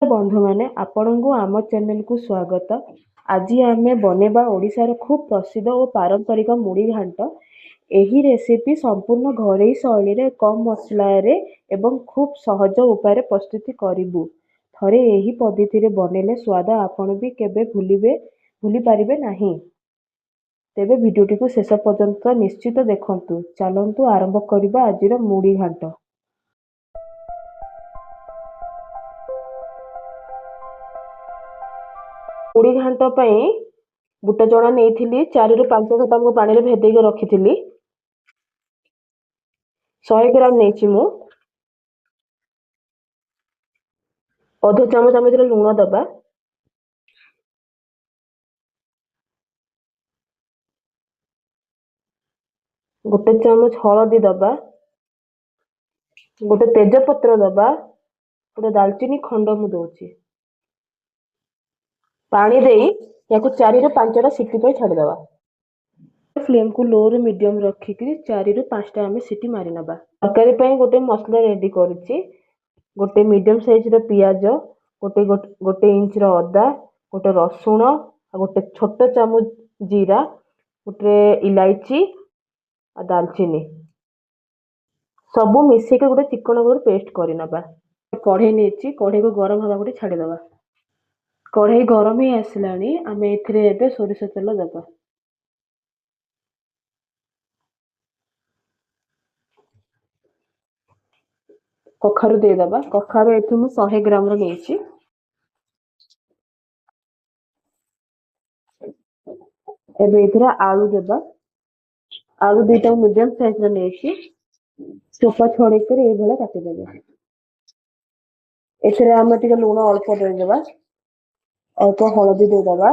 ବନ୍ଧୁମାନେ, ଆପଣଙ୍କୁ ଆମ ଚ୍ୟାନେଲକୁ ସ୍ୱାଗତ। ଆଜି ଆମେ ବନେଇବା ଓଡ଼ିଶାର ଖୁବ୍ ପ୍ରସିଦ୍ଧ ଓ ପାରମ୍ପରିକ ମୁଢ଼ି ଘାଣ୍ଟ। ଏହି ରେସିପି ସମ୍ପୂର୍ଣ୍ଣ ଘରୋଇ ଶୈଳୀରେ, କମ୍ ମସଲାରେ ଏବଂ ଖୁବ୍ ସହଜ ଉପାୟରେ ପ୍ରସ୍ତୁତି କରିବୁ। ଥରେ ଏହି ପଦ୍ଧତିରେ ବନେଇଲେ ସ୍ୱାଦ ଆପଣ ବି କେବେ ଭୁଲିପାରିବେ ନାହିଁ। ତେବେ ଭିଡ଼ିଓଟିକୁ ଶେଷ ପର୍ଯ୍ୟନ୍ତ ନିଶ୍ଚିତ ଦେଖନ୍ତୁ। ଚାଲନ୍ତୁ ଆରମ୍ଭ କରିବା ଆଜିର ମୁଢ଼ି ଘାଣ୍ଟ। ମୁଢ଼ି ଘାଣ୍ଟ ପାଇଁ ବୁଟ ଚଣା ନେଇଥିଲି, 4ରୁ 5 ଘଣ୍ଟା ମୁଁ ପାଣିରେ ଭେଦେଇକି ରଖିଥିଲି। 100 ଗ୍ରାମ ନେଇଛି ମୁଁ। ଅଧ ଚାମଚ ଆମେ ଏଥିରେ ଲୁଣ ଦେବା। 1 ଚାମଚ ହଳଦୀ ଦେବା। 1 ତେଜପତ୍ର ଦେବା। 1 ଡାଲଚିନି ଖଣ୍ଡ ମୁଁ ଦେଉଛି। ପାଣି ଦେଇ ୟାକୁ 4ରୁ 5ଟା ସିଟି ପାଇଁ ଛାଡ଼ିଦେବା। ଫ୍ଲେମ୍କୁ ଲୋରୁ ମିଡ଼ିୟମ୍ ରଖିକିରି 4ରୁ 5ଟା ଆମେ ସିଟି ମାରି ନେବା। ତରକାରୀ ପାଇଁ ଗୋଟେ ମସଲା ରେଡ଼ି କରୁଛି। ଗୋଟେ ମିଡ଼ିୟମ୍ ସାଇଜ୍ର ପିଆଜ, 1 ଇଞ୍ଚର ଅଦା, 1 ରସୁଣ, ଆଉ 1 ଛୋଟ ଚାମଚ ଜିରା, 1 ଇଲାଇଚି ଆଉ ଡାଲଚିନି, ସବୁ ମିଶେଇକି ଗୋଟେ ଚିକଣ ଗୋଟେ ପେଷ୍ଟ କରିନେବା। କଢ଼େଇ ନେଇଛି, କଢ଼େଇକୁ ଗରମ ହେବାକୁ ଟିକେ ଛାଡ଼ିଦେବା। କଢ଼େଇ ଗରମ ହେଇ ଆସିଲାଣି, ଆମେ ଏଥିରେ ଏବେ ସୋରିଷ ତେଲ ଦେବା। କଖାରୁ ଦେଇଦେବା। କଖାରୁ ଏଠି ମୁଁ 100 ଗ୍ରାମର ନେଇଛି। ଏବେ ଏଥିରେ ଆଳୁ ଦେବା। ଆଳୁ 2ଟା ମିଡିୟମ ସାଇଜର ନେଇଛି, ଚୋପା ଛଡେଇକରି ଏଇଭଳିଆ କାଟିଦେବେ। ଏଥିରେ ଆମେ ଟିକେ ଲୁଣ ଅଳ୍ପ ଦେଇଦେବା, ଅଳ୍ପ ହଳଦୀ ଦେଇଦେବା।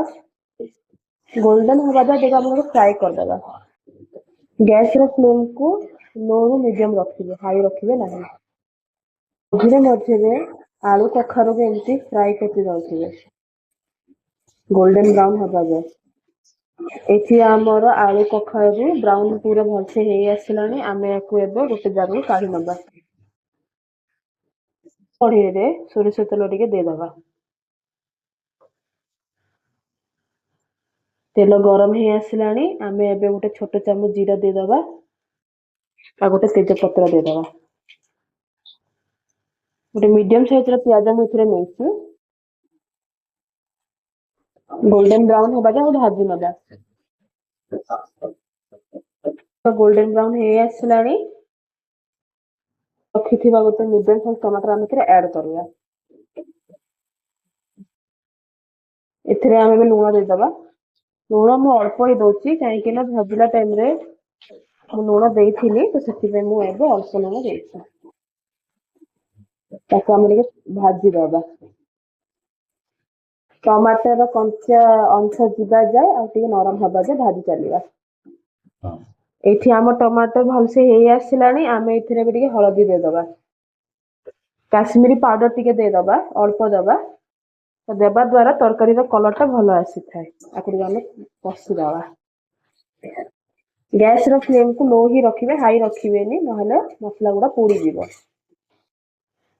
ଗୋଲ୍ଡେନ ହବା ଯାଏ ଟିକେ ଆମେ ଫ୍ରାଏ କରିଦେବା। ଗ୍ୟାସର ଫ୍ଲେମକୁ ଲୋରୁ ମିଡିୟମ ରଖିବେ, ହାଇ ରଖିବେ ନାହିଁ। ମଝିରେ ମଝିରେ ଆଳୁ କଖାରୁକୁ ଏମିତି ଫ୍ରାଏ କରି ଯାଉଥିବେ ଗୋଲ୍ଡେନ ବ୍ରାଉନ ହବା ଯାଏ। ଏଠି ଆମର ଆଳୁ କଖାରୁ ବ୍ରାଉନ ପୁରା ଭଲସେ ହେଇ ଆସିଲାଣି। ଆମେ ୟାକୁ ଏବେ ଗୋଟେ ଜାଗାକୁ କାଢି ନେବା। କଢେଇରେ ସୋରିଷ ତେଲ ଟିକେ ଦେଇଦେବା। ତେଲ ଗରମ ହେଇ ଆସିଲାଣି, ଆମେ ଏବେ 1 ଛୋଟ ଚାମଚ ଜିରା ଦେଇଦେବା ଆଉ 1 ତେଜପତ୍ର ଦେଇଦେବା। 1 ମିଡିୟମ ସାଇଜର ପିଆଜ ମୁଁ ଏଥିରେ ନେଇଛି। ଗୋଲ୍ଡେନ ବ୍ରାଉନ ହେବା ଯାଏ ଭାଜି ନେବା। ଗୋଲ୍ଡେନ ବ୍ରାଉନ ହେଇ ଆସିଲାଣି। ରଖିଥିବା 1 ମିଡିୟମ ସାଇଜ ଟମାଟର ଆମେ ଏଥିରେ ଆଡ୍ କରିବା। ଏଥିରେ ଆମେ ଏବେ ଲୁଣ ଦେଇଦେବା। ଲୁଣ ମୁଁ ଅଳ୍ପ ହିଁ ଦଉଛି, କାହିଁକି ନା ଭାଜିଲା ଟାଇମରେ ମୁଁ ଲୁଣ ଦେଇଥିଲି, ତ ସେଥିପାଇଁ ମୁଁ ଏବେ ଅଳ୍ପ ଲୁଣ ଦେଇଛି। ତାକୁ ଆମେ ଟିକେ ଭାଜିଦେବା। ଟମାଟର କଞ୍ଚା ଅଂଶ ଯିବା ଯାଏ ଆଉ ଟିକେ ନରମ ହବା ଯାଏ ଭାଜି ଚାଲିବା। ଏଇଠି ଆମ ଟମାଟୋ ଭଲସେ ହେଇ ଆସିଲାଣି। ଆମେ ଏଥିରେ ବି ଟିକେ ହଳଦୀ ଦେଇଦେବା, କାଶ୍ମୀରୀ ପାଉଡର ଟିକେ ଦେଇଦେବା, ଅଳ୍ପ ଦେବା। ତ ଦେବା ଦ୍ୱାରା ତରକାରୀର କଲରଟା ଭଲ ଆସିଥାଏ। ଆକୁ ଟିକେ ଆମେ କଷିଦେବା। ଗ୍ୟାସର ଫ୍ଲେମକୁ ଲୋ ହିଁ ରଖିବେ, ହାଇ ରଖିବେନି, ନହେଲେ ମସଲା ଗୁଡ଼ା ପୋଡ଼ିଯିବ।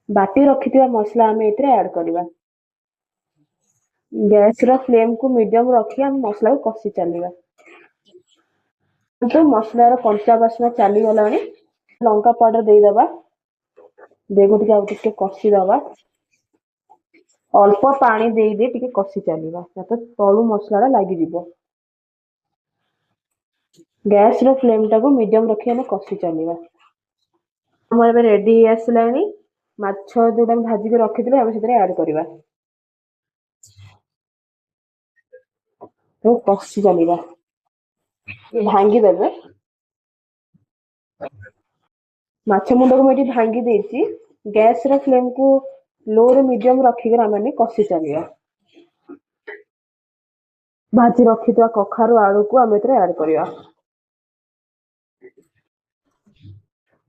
ବାଟି ରଖିଥିବା ମସଲା ଆମେ ଏଥିରେ ଆଡ୍ କରିବା। ଗ୍ୟାସର ଫ୍ଲେମକୁ ମିଡିୟମ ରଖି ଆମେ ମସଲାକୁ କଷି ଚାଲିବା। କିନ୍ତୁ ମସଲାର କଞ୍ଚା ବାସ୍ନା ଚାଲିଗଲାଣି। ଲଙ୍କା ପାଉଡର ଦେଇଦେବା, ଦେଇକି ଟିକେ ଆଉ ଟିକେ କଷିଦେବା। ଅଳ୍ପ ପାଣି ଦେଇ ଦେଇ ଟିକେ କଷି ଚାଲିବା, ନଚେତ ତଳୁ ମସଲାଟା ଲାଗିଯିବ। ଗ୍ୟାସର ଫ୍ଲେମଟାକୁ ମିଡିୟମ ରଖି ଆମେ କଷି ଚାଲିବା। ଆମର ଏବେ ରେଡି ହେଇ ଆସିଲାଣି। ମାଛ ଯୋଉଟା ଆମେ ଭାଜିକି ରଖିଥିଲେ ଆମେ ସେଥିରେ ଆଡ୍ କରିବା। ତାକୁ କଷି ଚାଲିବା, ଭାଙ୍ଗିଦେବେ। ମାଛ ମୁଣ୍ଡକୁ ମୁଁ ଏଠି ଭାଙ୍ଗି ଦେଇଛି। ଗ୍ୟାସର ଫ୍ଲେମକୁ ଲୋରୁ ମିଡିୟମ ରଖିକି ଆମେ କଷି ଚାଲିବା। ଭାଜି ରଖିଥିବା କଖାରୁ ଆଳୁକୁ ଆମେ ଏଥିରେ ଆଡ୍ କରିବା।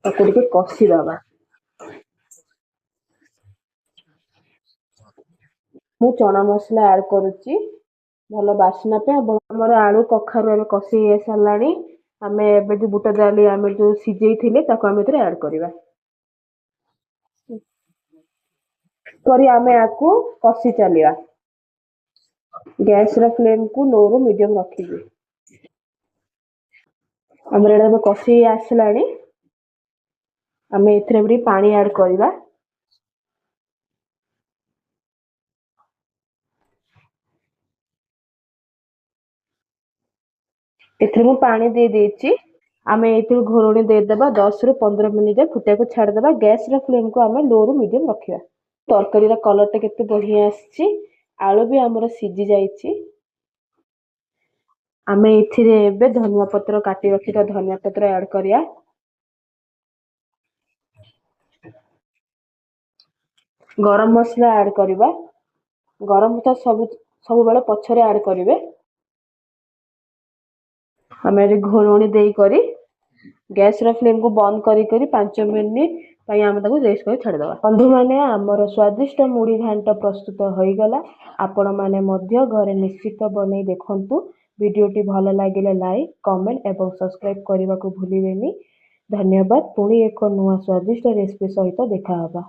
ତାକୁ ଟିକେ କଷିଦେବା। ମୁଁ ଚଣା ମସଲା ଆଡ୍ କରୁଛି ଭଲ ବାସ୍ନା ପାଇଁ। ଆମର ଆଳୁ କଖାରୁ ଏବେ କଷି ହେଇ ସାରିଲାଣି। ଆମେ ଏବେ ଯୋଉ ବୁଟ ଡାଲି ଆମେ ଯୋଉ ସିଝେଇଥିଲେ ତାକୁ ଆମେ ଏଥିରେ ଆଡ୍ କରିବା। କରି ଆମେ ୟାକୁ କଷି ଚାଲିବା। ଗ୍ୟାସର ଫ୍ଲେମକୁ ଲୋରୁ ମିଡିୟମ ରଖିବି। ଆମର ଏଇଟା ଏବେ କଷି ଆସିଲାଣି। ଆମେ ଏଥିରେ ବି ପାଣି ଆଡ୍ କରିବା। ଏଥିରେ ମୁଁ ପାଣି ଦେଇ ଦେଇଛି। ଆମେ ଏଇଥିରୁ ଘୋଡ଼ଣୀ ଦେଇଦେବା, 10ରୁ 15 ମିନିଟ୍ ଯାଏ ଫୁଟିବାକୁ ଛାଡ଼ିଦେବା। ଗ୍ୟାସର ଫ୍ଲେମକୁ ଆମେ ଲୋରୁ ମିଡିୟମ ରଖିବା। ତରକାରୀର କଲରଟା କେତେ ବଢ଼ିଆ ଆସିଛି। ଆଳୁ ବି ଆମର ସିଝି ଯାଇଛି। ଆମେ ଏଥିରେ ଏବେ ଧନିଆ ପତ୍ର କାଟି ରଖିଥିବା ଧନିଆ ପତ୍ର ଆଡ୍ କରିବା। ଗରମ ମସଲା ଆଡ୍ କରିବା। ଗରମ ମସଲା ସବୁବେଳେ ପଛରେ ଆଡ୍ କରିବେ। ଆମେ ଏଠି ଘୋଡ଼ଣୀ ଦେଇକରି ଗ୍ୟାସର ଫ୍ଲେମକୁ ବନ୍ଦ କରି କରି 5 ମିନିଟ୍ ପାଇଁ ଆମେ ତାକୁ ରେଷ୍ଟ କରି ଛାଡ଼ିଦେବା। ବନ୍ଧୁମାନେ, ଆମର ସ୍ୱାଦିଷ୍ଟ ମୁଢ଼ି ଘାଣ୍ଟ ପ୍ରସ୍ତୁତ ହୋଇଗଲା। ଆପଣମାନେ ମଧ୍ୟ ଘରେ ନିଶ୍ଚିତ ବନେଇ ଦେଖନ୍ତୁ। ଭିଡ଼ିଓଟି ଭଲ ଲାଗିଲେ ଲାଇକ୍, କମେଣ୍ଟ ଏବଂ ସବସ୍କ୍ରାଇବ୍ କରିବାକୁ ଭୁଲିବେନି। ଧନ୍ୟବାଦ। ପୁଣି ଏକ ନୂଆ ସ୍ୱାଦିଷ୍ଟ ରେସିପି ସହିତ ଦେଖା ହେବା।